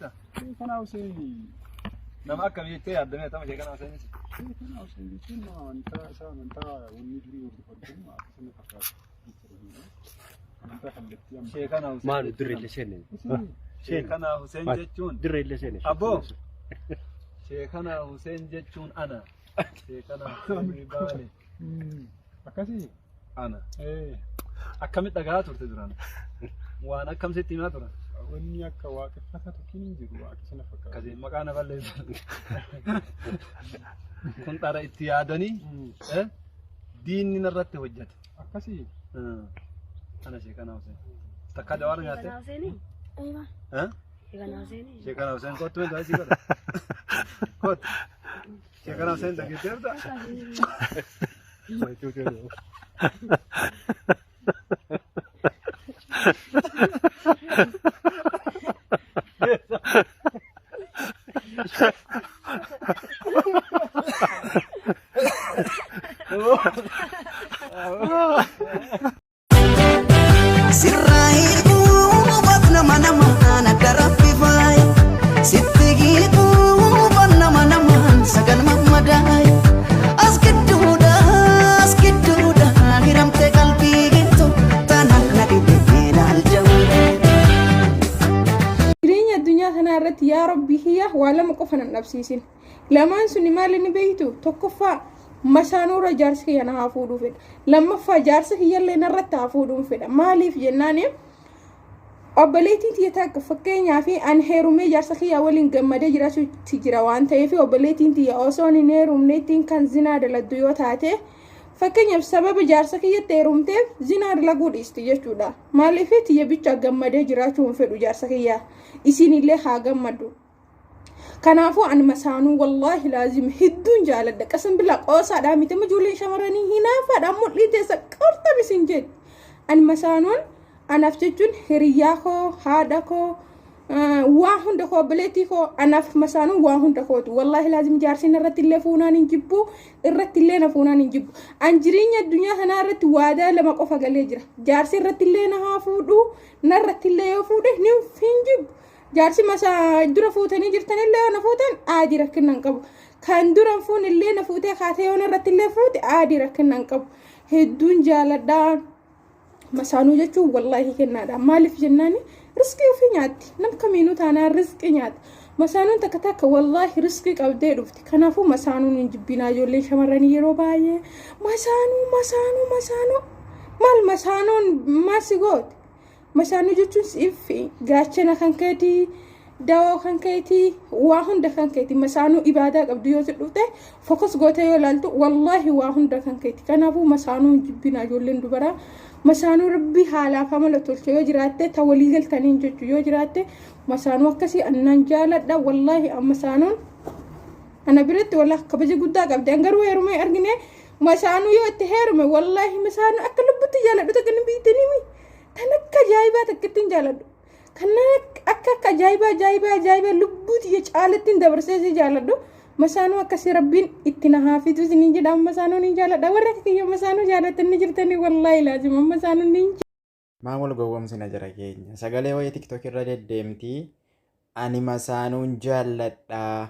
Sheekanaa Hussein. Nama akkamii jettee yaadda tama Sheekanaa Hussein? Sheekanaa Hussein jechuun amantaa isaa amantaa wanni durii hordofan kun akkasuma fakkaata. Amantaa kallattii amma. Sheekanaa Hussein. Maal dirree illee seenne. Sheekanaa Hussein jechuun. Dirree illee seenne. Abboo. Sheekanaa Hussein jechuun ana. Sheekanaa Hussein Baale. Akkasii. Ana. Akkamitti dhagahaa turte duraan? Waan akkam sitti himaa turan? Wanni akka waaqeffata tokkiin hin jiru akkasuma fakkaata. Akkasii maqaa na balleessan. Kun dhara itti yaadanii diinni narratti hojjete. Akkasii. Ana Sheekanaa Hussein. Takka jawaar nyaatte? Sheekanaa Hussein kottu mee du'aa godha. Kottu. Sheekanaa Hussein dhageetteerta? Sirraa hiikuu nama namaan akka rabbi faaya. Sitti hiikuu nama namaan sagal mammadaaya. As gidduudha as gidduudha hiramte qalbii gittu tanaan na dhibee ilaalchamu. Jireenya addunyaa kanaa irratti yaa Rabbi kiyya waa lama qofa nan dhabsiisin. Lamaan suni maal inni beektu? Tokkoffaa masaanuurra jaarsi kiyya na haa fuudhuu fedha. Lammaffaa jaarsi kiyyallee narratti haa fuudhuun fedha. Maaliif jennaani obboleettiin tiyya takka fakkeenyaa fi an heerumee jaarsa kiyya waliin gammadee jiraachuutti jira waan ta'eef obboleettiin tiyya osoo hin heerumneettiin kan zinaa daladdu yoo taate fakkeenyaaf sababa jaarsa kiyyatti heerumteef zinaa dalaguu dhiisti jechuudha. Maaliif tiyya bicha gammadee jiraachuu hin fedhu jaarsa kiyya isinillee haa gammaddu. Kanaafuu ani masaanuu wallaahi laazim hedduun jaaladha. Qasam bilaa qoosaadhaa miti amma ijoolleen shamarranii hinaafaadha mul'ii teessa qortam isin jedhi. Ani masaanuun anaaf jechuun hiriyyaa koo haadha koo waa hunda koo obboleettii koo anaaf masaanuun waa hunda kooti. Wallaahi laazim jaarsiin irratti illee fuunaan hin jibbu irratti illee na fuunaan hin jibbu. An jireenya addunyaa kanaa irratti waadaa lama qofa galee jira. Jaarsi irratti illee na haa fuudhu narratti illee yoo fuudhe ni hin jibbu. Jaarsi masa dura fuutanii jirtanillee yoo na fuutan aadii rakkina hin qabu. Kan dura hin fuune illee na fuutee kaatee yoo narratti illee fuute aadii rakkina hin qabu. Hedduun jaaladha. Masaanuu jechuun wallaahi kennaadha. Maaliif jennaan riskii ofii nyaatti. Nam kamiinuu taanaan riskii nyaata. Masaanuun takka takka wallaahi riskii qabdee dhufti. Kanaafuu masaanuun hin jibbinaa ijoolleen shamarranii yeroo baay'ee masaanuu masaanuu masaanuu maal masaanuun maal si goote? Masaanuu jechuun siif gaachana kan keetii, dawoo kan keetii, waa hunda kan keeti. Masaanuu ibaadaa qabdu yoo si dhufte fokus gootee yoo ilaaltu wallaahi waa hunda kan keeti. Kanaafuu masaanuu hin jibbinaa ijoolleen dubaraa. Masaanuu rabbi haalaaf amala tolche yoo jiraatte ta walii galtaniin jechuu yoo jiraatte masaanuu akkasii annaan jaaladha wallaahi masaanuun ana biratti wallaahi kabaja guddaa qabdi. An garuu heerumee argine masaanuu yoo itti heerume wallaahi masaanuu akka lubbutti jaaladhu takka ni biittanii Tan akka ajaa'ibaa takkittiin jaaladhu. Kan akka akka ajaa'ibaa ajaa'ibaa ajaa'ibaa lubbuu tiyya caalattiin dabarsee si jaaladhu. Masaanuu akkasii rabbiin itti na haa fidu isiniin jedha amma masaanuu ni jaaladha. Warri akka kiyya masaanuu jaalatanii jirtanii wallaahi laazima masaanuu ni Maa wal gowwomsina jara keenya. Sagalee wayii tiktok irra deddeemti. Ani masaanuun jaalladha.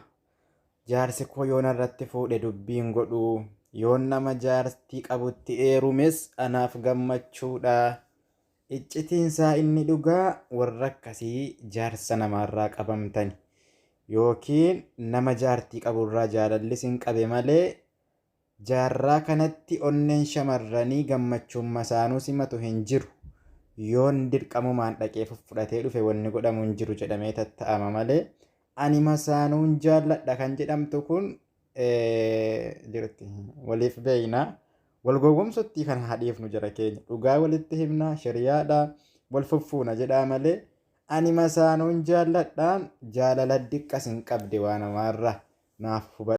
Jaarsi koo yoo narratti fuudhe dubbii hin godhu. Yoon nama jaartii qabutti eerumes anaaf gammachuudha. Iccitiin isaa inni dhugaa warra akkasii jaarsa namaarraa qabamtani. Yookiin nama jaartii qaburraa jaalalli isin qabe malee Jaarraa kanatti onneen shamarranii gammachuun masaanuu simatu hin jiru. Yoon dirqamumaan dhaqee fuffudhatee dhufe wanni godhamu hin jiru jedhamee tatta'ama malee ani masaanuun jaalladha kan jedhamtu kun jirti. Waliif beekna. Wal gowwomsuttii kana haa dhiifnu jara keenya. Dhugaa walitti himna, shariyaadha, wal fuffuuna jedhaa malee ani masaanuun jaalladhaan jaalala diqqas hin qabde waa namaarra naaf hubadhu.